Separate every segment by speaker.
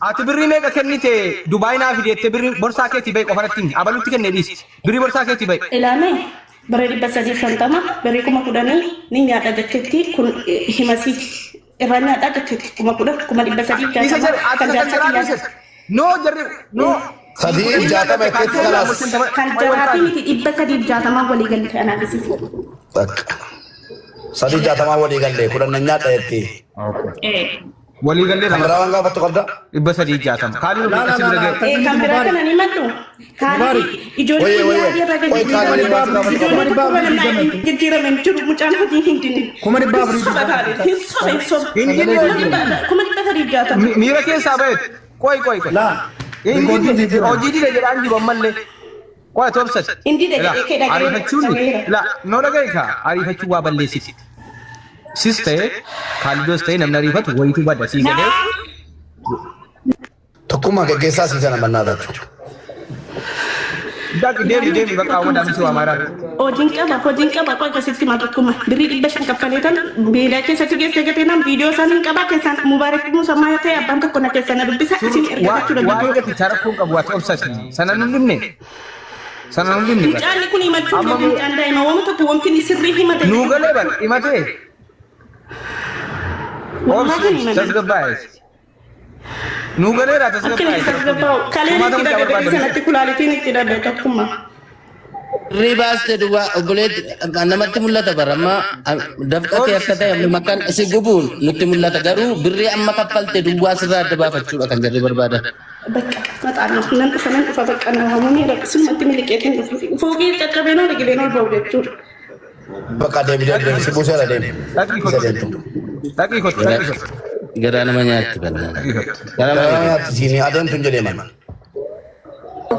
Speaker 1: Ati birrii meeqa kennite Dubaay naa fidi jettee birrii borsaa keetii bahi qofa natti himi. Abalutti kennee dhiisi. Birrii borsaa keetii bahi.
Speaker 2: Ilaame birrii 350 birrii 10,000 ni nyaadha jettetti kun himasiiti. Irraa nyaadhaa jettetti 10,000 kuma dhibba sadiif
Speaker 1: Isa
Speaker 2: jaatama
Speaker 1: jarri ati
Speaker 2: kan
Speaker 1: isa
Speaker 2: jaarsa
Speaker 1: kan
Speaker 2: kiyyaa.
Speaker 1: dhiise. No jarri no.
Speaker 3: 360 jetteetti kalaas.
Speaker 2: Kan jaraatii miti 360 walii galte anaaf isin.
Speaker 3: Bakka. 360 walii galle 10 nan nyaadha jetti.
Speaker 1: Walii gallee
Speaker 3: Kan biraa waan gaafattu qabda?
Speaker 1: 360. Kaalii
Speaker 4: Laa laa
Speaker 1: asi
Speaker 4: laa
Speaker 1: bira
Speaker 4: laa
Speaker 1: ga'e.
Speaker 2: Kan biraa kana ni maddu.
Speaker 4: Mubaarik.
Speaker 2: Kaanii ijoollee
Speaker 3: Wayye
Speaker 2: kun
Speaker 3: wayye.
Speaker 2: yaadii irra
Speaker 3: Wayye kaanii
Speaker 2: jijjiirame.
Speaker 3: waan si gaafatu
Speaker 2: Ijoollee
Speaker 3: qabda.
Speaker 2: tokko mana naa jijjiirame hin jiru. Mucaan hojii hin dinne.
Speaker 4: 400,000
Speaker 2: Hin soba kaanii. Hin soba hin soba.
Speaker 1: Hin dinne.
Speaker 2: 360,000.
Speaker 1: Miira keessaa baheet. Qoy qoy qoy.
Speaker 4: Laa.
Speaker 1: Hin
Speaker 4: Rikoordiin
Speaker 1: dinne.
Speaker 4: jijjiirame.
Speaker 1: Hojii dide jedhaan jiru ammallee. Qoy toobsat.
Speaker 2: Hin dide jedhee kee dhagayeera.
Speaker 1: Ariifachuun
Speaker 2: Dhagayeera.
Speaker 1: la no dhagaye kaa ariifachuu waa balleessiti. Sis ta'e kaalidoos ta'e namni ariifatu wayitu bada sii galee.
Speaker 3: Tokkummaa geggeessaa sii sana mannaa taatu.
Speaker 1: Dhaqi deemi deemi bakka awwa daamsi waa maaraa.
Speaker 2: Hojiin qaba hojiin qaba qoy akkasitti maa tokkuma birrii 500 kaffalee tan beelaa keessatti geessee gatee nan viidiyoo isaan hin qabaa keessaan Mubaarak Musammaa yoo ta'e abbaan tokko na keessa na dubbisa isin erga jechuu
Speaker 1: Waa'ee
Speaker 2: danda'a.
Speaker 1: gatichaa rakkoon qabu ati obsati. Sana nun dhibne. Sana nun dhibne.
Speaker 2: Mucaan kun himachuu
Speaker 1: Amma
Speaker 2: hin mucaan daa'ima wama tokko wanti inni sirrii himate.
Speaker 1: Nuu galee bar himatee.
Speaker 2: Wallahi hin
Speaker 1: Obsi
Speaker 2: himanne.
Speaker 1: tasgabbaa'e. Nuu galeera
Speaker 2: Akka inni
Speaker 1: tasgabbaa'e.
Speaker 2: tasgabbaa'u kaleen
Speaker 1: Kumaata
Speaker 2: itti
Speaker 1: mucaa
Speaker 2: dhabe birrii
Speaker 1: barbaadame.
Speaker 2: sanatti kulaalitiin itti dhabe tokkuma.
Speaker 5: Birrii baaste duwwaa obboleetti namatti mul'ata bara amma dafqa kee akka ta'e amma kan si gubuun nutti mul'ata garuu birrii amma kaffalte duwwaa sirraa adda baafachuudha kan jarri barbaadan.
Speaker 2: Bakka maxaanoo nan dhufa nan dhufa bakka na waamamee sinumatti miliqeetiin dhufa. Fooqii caccabeen ol gileen ol ba'u jechuudha.
Speaker 3: Bakka deemi deemi deemi si buuseera deemi.
Speaker 1: Dhaqii
Speaker 3: Isa
Speaker 1: kottu.
Speaker 3: deemtu.
Speaker 1: Dhaqii kottu. Dhaqii kottu.
Speaker 5: Garaa nama nyaatti bal'aan.
Speaker 1: Dhaqii kottu.
Speaker 5: Garaa nama
Speaker 3: Garaa
Speaker 5: nyaatti.
Speaker 3: nyaatti siin adeemtu hin jedhee man.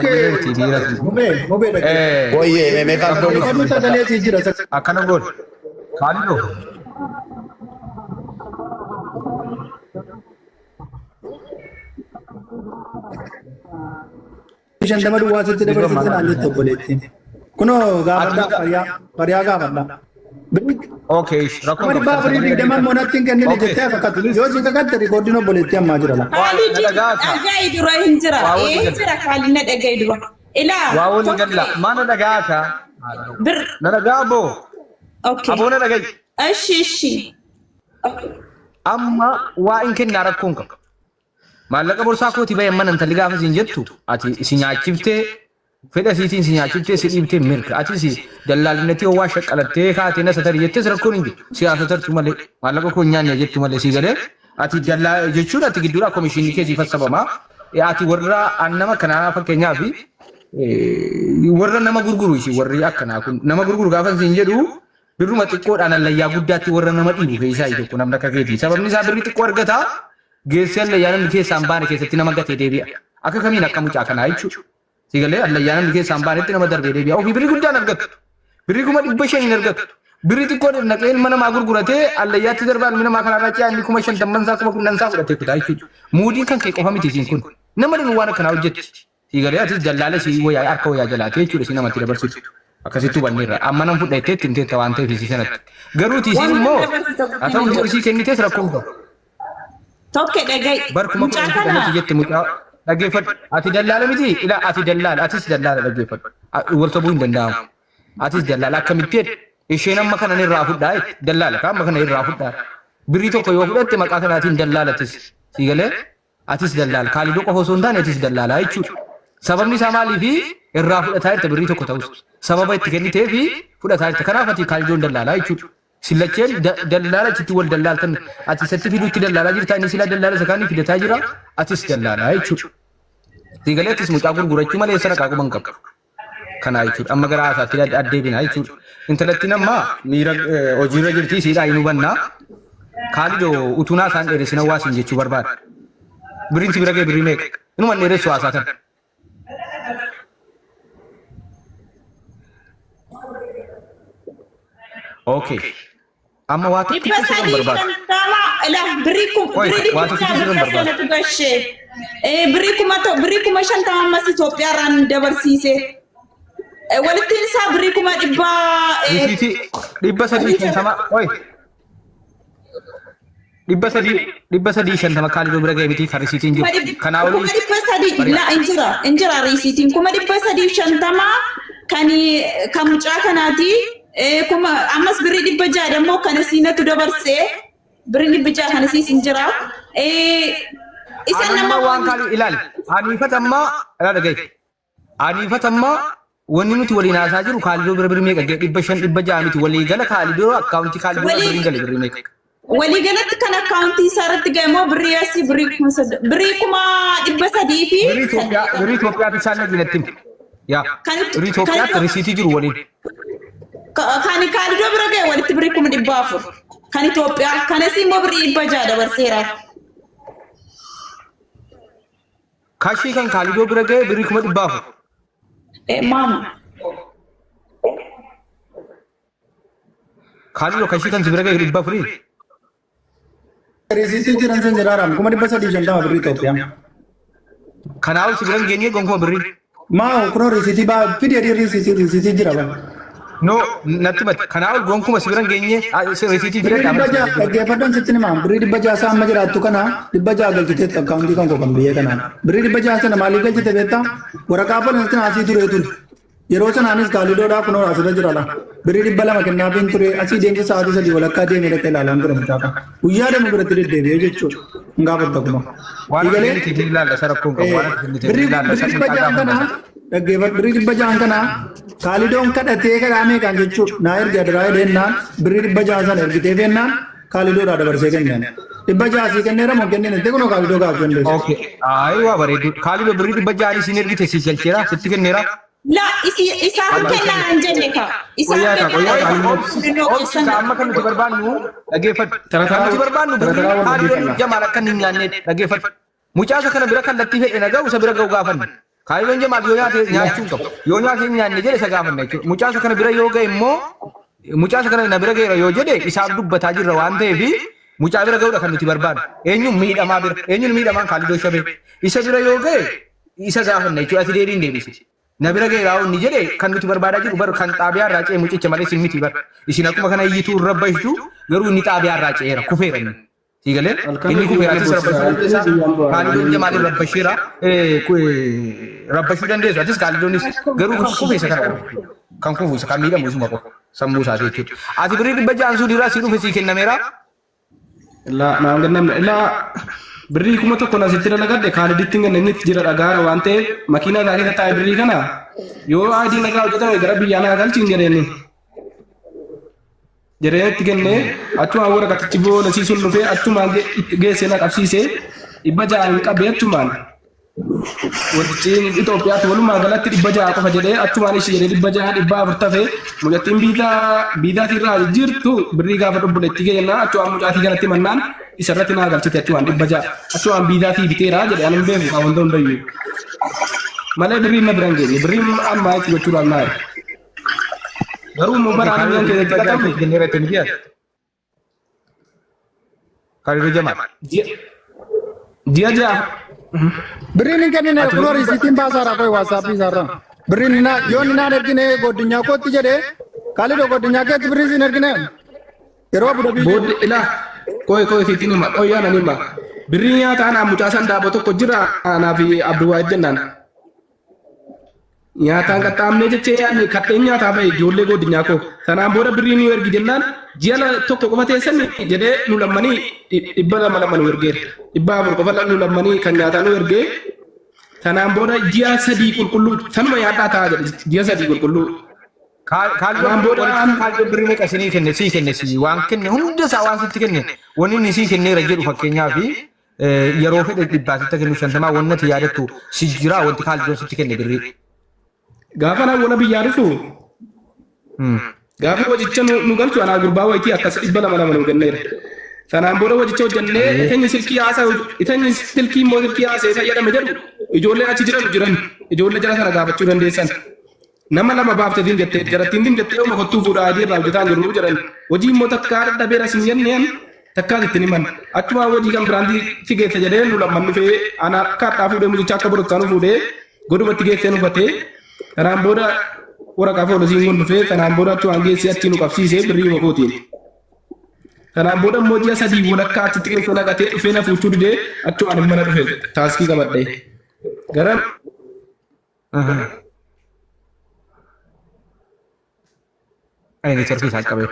Speaker 1: Dhiirati dhiirati.
Speaker 4: Mubee mubee dhaggeeffadhu.
Speaker 3: Wayyee mee meeqaan
Speaker 4: Rikoordiin
Speaker 3: doonii
Speaker 4: sagalee sii jira.
Speaker 1: Akkana goon. Kaalidoo.
Speaker 4: 50 duwwaa sitti dabarsite naan jette obboleettiin. Kunoo gaafadhaa fariyaa fariyaa gaafadhaa.
Speaker 1: Okay, rakkoo
Speaker 4: Kuma 420 immoo natti hin kennine jettee kakattu. Yoo si kakatte rikoordiin obboleettii ammaa jira laa.
Speaker 6: Kaalii
Speaker 1: Na dhagaa ka.
Speaker 6: dhaga'i dura hin jira.
Speaker 1: Waa
Speaker 6: Ee
Speaker 1: walii
Speaker 6: hin
Speaker 1: galla.
Speaker 6: jira kaalii na dhaga'i dura. Ilaa
Speaker 1: Waa walii galla.
Speaker 6: tokkee
Speaker 1: Maa na dhagaa ka.
Speaker 6: bir
Speaker 1: Na dhagaa boo.
Speaker 6: okay.
Speaker 1: Aboo na dhaga'i.
Speaker 6: Ishi ishi.
Speaker 1: Amma waa hin kennaa rakkoon qabu. Maallaqa borsaa kooti bahe amma intalli gaafa siin jettu ati si nyaachiftee fedha isiitiin si nyaachiftee si dhiibtee mirga ati si dallaalinatti yoo waa shaqqalattee kaatee na satari jettes rakkoon hin jiru si haa satartu malee maallaqa koo hin nyaanne jettu malee si galee ati dallaa jechuun ati gidduudhaa komishinii kee siif sassabama ati warra an nama kanaa fakkeenyaaf warra nama gurguru isin warri akkanaa kun nama gurguru gaafa siin jedhu birruma xiqqoodhaan allayyaa guddaatti warra nama dhiibu keessaa tokko namni akka keetii sababni isaa birri xiqqoo argata geessee allayyaa namni keessaa hin baane keessatti nama gatee deebi'a. Akka kamiin akka mucaa kanaa jechuudha. Si galee allayyaa namni keessaa hin baanetti nama darbee deebi'a. Ofii birrii guddaan argatu. Birrii 500,000 hin argatu. Birrii xiqqoo naqee ilma namaa gurguratee allayyaatti darbaa ilmi namaa karaarraa ce'aa inni 50,000 isaa 10,000 isaa fudhatee kutaa jechuudha. Muudiin kan kee qofa miti isiin kun. Nama danuu waan akkanaa hojjetti. Sii galee atis dallaala sii wayaa harka wayaa jalaatee jechuudha si namatti dabarsitu. Akkasitti hubanneerra. Amma nan fudha jettee itti himteetta waan ta'eef isii sanatti. Garuu tiisiin
Speaker 6: Waan
Speaker 1: immoo
Speaker 6: dabarsi tokko
Speaker 1: haa ta'u
Speaker 6: hin jiru.
Speaker 1: isii kennitees rakkoo hin qabu.
Speaker 6: Tokke dhaga'i.
Speaker 1: Bar kuma
Speaker 6: Mucaa
Speaker 1: kudhan
Speaker 6: kana
Speaker 1: fudhannati jette mucaa dhaggeeffadhu. Ati dallaala miti ila ati dallaala atis dallaala dhaggeeffadhu. Wal sobuu hin danda'amu. Atis dallaala akkamitti jedhe isheen amma kanan irraa fudhaa jette dallaala ka amma kana irraa fudhaa. Birrii tokko yoo fudhatte maqaa kanaatiin dallaalatis sii galee Atis dallaala. Kaalidoo qofa osoo hin taane atis dallaalaa jechuudha. Sababni isaa maaliifi irraa fudhataa jirta birrii tokko ta'us. Sababa itti kenniteefi fudhataa jirta. Kanaaf ati kaalidoon dallaalaa jechuudha. Sillacheen dallaala achitti wal dallaaltan ati isatti fiduutti dallaalaa jirta inni silaa dallaala isa kaanii fidataa jira atis dallaalaa jechuudha. Siigalee atis mucaa gurgurachuu malee sana qaaquma hin qabdu. Kanaa jechuudha. Amma gara haasaatti addeebinaa jechuudha. Intalattiin amma miira hojiirra jirti isiidhaa hin hubannaa. Kaalidoo utunaa isaan dheeressina waa siin jechuu barbaada. Birriin si bira ga'e birrii meeqa? Inuma hin dheeressu haasaa kana. Okay. Amma waa tokko
Speaker 6: Dhibba
Speaker 1: sirra hin
Speaker 6: sadii
Speaker 1: barbaadu.
Speaker 6: 50 ila birrii kum
Speaker 1: Qoy,
Speaker 6: birrii
Speaker 1: waa
Speaker 6: dhibba
Speaker 1: tokkitti sirra hin
Speaker 6: ja'a
Speaker 1: barbaadu.
Speaker 6: sanatu gashee. Birrii kuma birrii 50,000 ammas Itoophiyaa irraan dabarsiise. Walitti isaa birrii kuma dhibbaa
Speaker 1: Risiitii 350 qoy. 350 Kaalidoo bira ga'e miti kan risiitiin jiru. Kanaa
Speaker 6: Kuma
Speaker 1: olii
Speaker 6: 300 la injira injira riisiitiin 350,000 kan kan mucaa kanaati. Kuma ammas birrii 600 dammoo kan isiinatu dabarsee birrii 600 kan isiis injira. Isan
Speaker 1: Ani
Speaker 6: nama
Speaker 1: amma waan kaali ilaali. Aniifata ammaa ilaali dhaga'i. Aniifata ammaa wanni nuti waliin haasaa jiru Kaalidoo bira birrii meeqa ga'e 500 600 miti walii gala Kaalidoo akkaawuntii Kaalidoo bira birriin gale birrii meeqa.
Speaker 6: Waliigalatti kan akkaawuntii isaa irratti ga'e immoo birrii asii birrii 3,000 birrii 300,000 fi
Speaker 1: Birrii Itoophiyaa birrii Itoophiyaatti isaan nagi natti himi. Yaa birrii Itoophiyaatti risiitii jiru waliin.
Speaker 6: Kan Kaalidoo bira ga'e walitti birrii 400,000 kan Itoophiyaa kan asii immoo birrii 600 dabarseera.
Speaker 1: Kashii kan Kaalidoo bira ga'e birrii 400,000.
Speaker 6: Maama.
Speaker 1: Kaalidoo kashii kan si bira ga'e 400.
Speaker 4: Risiitii jiran san jiraaraam 350,000 birrii Itoophiyaa.
Speaker 1: Kanaa ol si bira hin geenye gonkumaa birrii.
Speaker 4: Maa kunoo risiitii baa fidi adii risiitii jira ba.
Speaker 1: No, natti mati. Kanaa ol gonkuma si bira hin geenye risiitii
Speaker 4: Birrii
Speaker 1: fidadhaa
Speaker 4: 600 dhaggeeffadhaan sitti himaa birrii 600 isaa amma jiraattu kana 600 galchiteetti akkaawuntii kan koo kan biyya kanaan. Birrii 600 sana maaliif galchite beektaa? Waraqaa poolisiin asii ture ture. Yeroo sanaanis kaalidoodhaa kunoo asirra jira la. Birrii 200 kennaafiin ture asii deemsa sa'aatii 3 walakkaa deemee dhaqee ilaalaan ture mucaa kana. Guyyaa deemu biratti deddeebi'ee jechuudha. Hin gaafatta kuma.
Speaker 1: Waan ati
Speaker 4: Eegalee
Speaker 1: kennite ni ilaalla isa rakkoon qabu. Waan ati kennite ni
Speaker 4: birrii
Speaker 1: ilaalla isa
Speaker 4: birrii
Speaker 1: mucaa
Speaker 4: 600 kana
Speaker 1: gaafanna.
Speaker 4: dhaggeeffadhu birrii 600 kana kaalidoon kadhatee kadhaa meeqaan jechuudha. Naa ergi adaraa jedhennaan birrii 600 sana ergitee feennaan kaalidoodhaa dabarsee kenneen. 600 sii kenneera moo kenneen itti kunoo kaalidoo gaafachuu dandeessu.
Speaker 1: Okay. Ayi waa bareedu. Kaalidoo birrii 600 siin ergite si galcheera sitti kenneera.
Speaker 6: La isi isaan kennaa hin jenne ka. Isaan
Speaker 7: Qoyyaa kaa
Speaker 6: kennaa
Speaker 7: qoyyaa kaa
Speaker 6: hundinuu
Speaker 1: Obsi
Speaker 6: keessan.
Speaker 1: ka amma kan nuti barbaannu dhaggeeffadhu.
Speaker 7: Tara
Speaker 1: Kan
Speaker 7: taraa
Speaker 1: nuti barbaannu
Speaker 7: tara
Speaker 1: birrii
Speaker 7: taraa wal
Speaker 1: Kaalidoon
Speaker 7: dhaggeeffanna.
Speaker 1: Jamaal akka inni hin nyaanne dhaggeeffadhu. Mucaa isa kana bira kallattii fedhe na ga'u isa bira ga'u gaafanna. Kaalidoon Jamaal yoo nyaate nyaachuu hin qabu. Yoo nyaate hin nyaanne jedhe isa gaafanna jechuudha. Mucaa isa kana bira yoo ga'e immoo mucaa isa kana na bira ga'eera yoo jedhe isaaf dubbataa jirra waan ta'eef mucaa bira ga'uudha kan nuti barbaannu. Eenyuun miidhamaa bira eenyuun miidhamaan Kaalidoo Shabee isa bira yoo ga'e isa gaafanna jechuudha. Ati deebiin deebisi. Na bira ga'eera inni jedhe kan nuti barbaadaa jiru bar kan xaabiyaa irraa ce'e mucicha malee isin miti bar. Isin akkuma kana iyyituu irra bashtu garuu inni xaabiyaa irraa ce'eera kufeera inni. Sii galee
Speaker 7: Halkan
Speaker 1: inni
Speaker 7: hojii
Speaker 1: kufeera
Speaker 7: wal
Speaker 1: atis
Speaker 7: boosisaa
Speaker 1: rabbashuu
Speaker 7: halkan
Speaker 1: dandeessa
Speaker 7: guyyaan bu'aa
Speaker 1: Kaalidoon Jamaal rabbasheera rabbashuu dandeessu atis Kaalidoonis garuu kan kufe isa kana qofa. Kan kufu isa kan miidhamu isuma qofa sammuu isaati jechuudha. Ati birrii 600 suudiirraa sii dhufe sii kennameera.
Speaker 7: Laa naan kennamne laa birrii 1000 na sitti dalagadhe kaaliditti hin kenne inni itti jira dhagaara waan ta'eef makiinaa isaa keessa taa'e birrii kana yoo aadii nagaa hojjetame gara biyyaa naa galchi hin jedheeni. Jedhee itti kennee achumaan waraqatichi boolasii sun dhufee achumaan geessee na qabsiisee 600 hin qabee achumaan wantichi Itoophiyaatti walumaa galatti 600 qofa jedhee achumaan ishee jedhee 600 400 tafe mucattiin biitaa biitaatii irraa jijjiirtu birrii gaafa obboleettii keenyaa achumaan mucaatii kanatti mannaan isarratti naa galchite achumaan 600 achumaan biitaatii biteeraa jedhe ani hin beeku kaa wanta hundayyuu malee birriin na bira hin geenye birriin ammaa itti gochuudhaaf naa erge. Garuu immoo bara
Speaker 1: Kaalidoo
Speaker 7: ani
Speaker 1: birrii
Speaker 7: keessatti
Speaker 1: 600
Speaker 7: qatamne
Speaker 1: sitti kenneera itti miti ati. Kaalidoo Jamaal.
Speaker 7: Ji'a 6
Speaker 4: Birriin hin kennine
Speaker 1: Ati
Speaker 4: kunoo
Speaker 1: birrii
Speaker 4: risiitiin baasaadha qoy waatsaappii isaarraa. Birriin na yoo inni naan ergine godinyaa kootti jedhee Kaalidoo godinyaa keetti birrii siin ergine yeroo Abu Dhabii
Speaker 7: Booddee ilaa qoy qoy sitti hima qoyyaa nan hima birrii nyaataa anaa mucaa san daaboo tokko jira anaa fi Abduwaayid jennaan nyaataan qaxxaamnee jechee yaadne kadheen nyaataa bahe ijoollee godinyaa koo sanaan booda birrii nu ergi jennaan ji'a 1 qofa teessan jedhee nu lammanii 200 200 nu ergeera 400 qofa nu lammanii kan nyaataa nu ergee sanaan booda ji'a 3 qulqulluu sanuma nyaadhaa ta'a jedhe ji'a 3 qulqulluu.
Speaker 1: Kaalidoon
Speaker 7: Kanaan booda
Speaker 1: walitti kaalidoon birrii meeqa isinii kenne sii kenne sii waan kenne hunda isaa waan sitti kenne wanni inni sii kenneera jedhu fakkeenyaaf yeroo fedhe dhibbaa sitti kennu 50 wanni ati yaadattu si jira wanti kaalidoon sitti kenne birrii.
Speaker 7: Gaafa naan wana biyyaa dhufu gaafa hojicha nu galchu anaa gurbaa wayitii akkas 200 200 nu kenneera. Sanaan booda hojicha hojjannee iteenyi silkii haasaa iteenyi silkii immoo silkii haasee fayyadame jedhu ijoollee achi jiran jiran ijoollee jara sana gaafachuu dandeessan. Nama lama baafte tiin jettee jarattiin tiin jettee uma kottuu fuudhaa adii irraa hojjetaa hin jirru jedhan. Hojii immoo takkaa dadhabeera sin jenneen takkaa sitti himan. Achumaan hojii kan biraan si geessa jedhee nu lamman dhufee ana akka hadhaa fuudhee mucicha akka borochaa nu fuudhee godumatti geessee nu gatee kanaan booda waraqaa foolisiin kun dhufee kanaan booda achumaan geessee achii nu qabsiisee birrii makootiin. Kanaan booda immoo ji'a 3 walakkaa achitti keessa naqatee dhufee na fuuchuu didee achumaan mana dhufe taaskii qabadhee. Gara
Speaker 1: Ani neetworkii isaan qabee.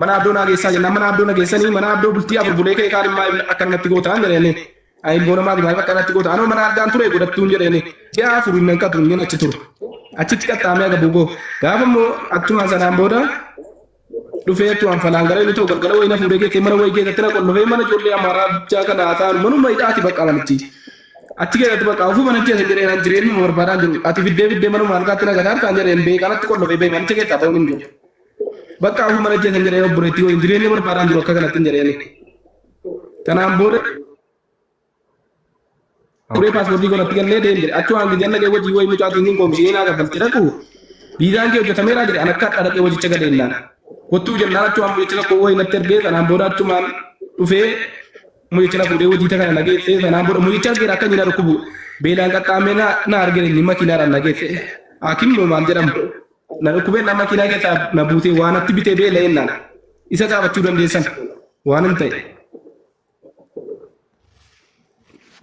Speaker 7: Mana abdoo naa geessaa jennaan mana abdoo na geessanii mana abdoo bultii 4 bulee ka'ee kaan immoo akka natti gootaan jedheeni. Ani ilmoo namaati maaliif akka natti goota? Anoo mana argaan ture godhattuun jedheeni. Ji'a 4 hin hanqatu hin achi ture. Achitti qaxxaamee aga bugoo. Gaafa immoo achumaan sanaan booda dhufee achumaan falaan gara inni ta'u galgala wayii na fuudhee geessee mana wayii keessatti na qollofee mana ijoollee amaaraa bichaa kana haasa'an manuma hidhaati bakka manichi. Achi keessatti bakka ofuma mana keessa jedheen an jireenyuma barbaadaan jiru. Ati fiddee fiddee manuma harkaatti na gataartaan jedheen beekanatti qollofee bee manicha keessaa ba'uun hin jiru. Bakka ofuma mana keessa jedhee obboleettii wayii jireenya barbaadaan jiru akka kanatti hin jedheen. Kanaan booda turee paaspoortii godhatti gallee deem jedhe. Achumaan gizeen dhaqee hojii wayii mucaatiin hin koomishinii naa kaffaltee dhaqu viizaan kee hojjetameeraa jedhe an akka hadha dhaqee hojicha galeennaan. Kottuu jennaan achumaan mucicha tokko wayii natti ergee sanaan booda achumaan dhufee mucicha na fuudhee hojii kana na geesse sanaan booda mucicha argeera akka inni na dhukkubu beelaan qaxxaamee na na argeera inni makiinaadhaan na geesse. Hakim moo maal jedhamu na dhukkubee na makiinaa keessaa na buutee waa natti bitee beela'eennaan isa gaafachuu dandeessan waan hin ta'e.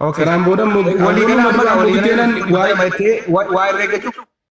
Speaker 1: Okay.
Speaker 7: Kanaan booda immoo
Speaker 1: Walii gala
Speaker 7: amma
Speaker 1: amma
Speaker 7: duraan
Speaker 1: walii
Speaker 7: bitee
Speaker 1: gala
Speaker 7: nan waa'ee
Speaker 1: waa herreeggachuu.